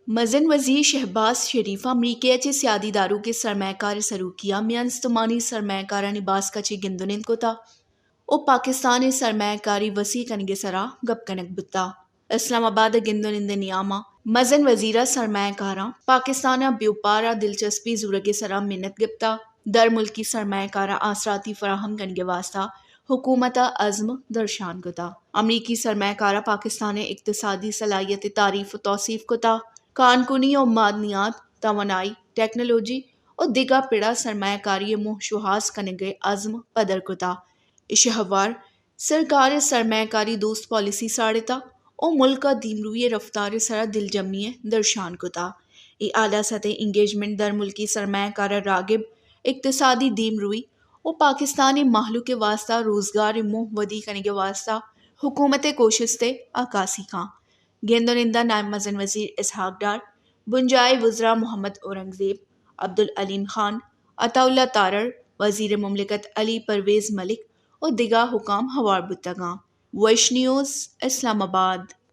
مزن وزیر شہباز شریف ءَ امریکہ ءَ چہ سیادی داروکیں سرمایہ کار ءِ سروکی ءَ میان استمانی سرمایہ کارانی باسک ءَ چہ گند ءُ نند کت ءُ پاکستان ءِ سرمایہ کاری وسیع کنگ ءِ سرا گپ کنگ بوت۔ اسلام آباد ءَ گند ءُ نند ءِ نیام ءَ مزن وزیر ءَ سرمایہ کاراں پاکستان ءَ بیوپار ءَ دلچسپی زورگ ءِ سرا منت گپت۔ درملکی سرمایہ کاراں آسراتی فراہم کنگ ءِ واستہ حکومت ءَ عزم درشان کت۔ امریکی سرمایہ کاراں پاکستان ءِ اقتصادی صلاحیت ءِ تعریف ءُ توسیف کت۔ کانکنی ءُ معدنیات، توانائی، ٹیکنالوجی ءُ دگہ پڑ ءَ سرمایہ کاری ءِ موہ شوہاز کنگ ءِ عزم پدر کت۔ ایشی ءَ ہوار سرکار ءِ سرمایہ کاری دوست پالیسی ساڑت ءُ ملک ءِ دیمروئی ءِ رفتار ءِ سرا دلجمی ءِ درشان کت۔ اے آلہ سطح انگیجمنٹ درملکی سرمایہ کاراں راگب، اقتصادی دیمروئی ءُ پاکستان ءِ مہلوک ءِ واستہ روزگار ءِ موہ ودی کنگ ءِ واستہ حکومت ءِ کوشست ءِ عکاسی کاں۔ گند ءُ نند ءَ نائب مزن وزیر اسحاق ڈار، بنجاہی وزراء محمد اورنگزیب، عبدالعلیم خان، عطاء اللہ تارڑ، وزیر مملکت علی پرویز ملک ءُ دگہ حکام ہوار بوتگ اَنت۔ ویش نیوز، اسلام آباد۔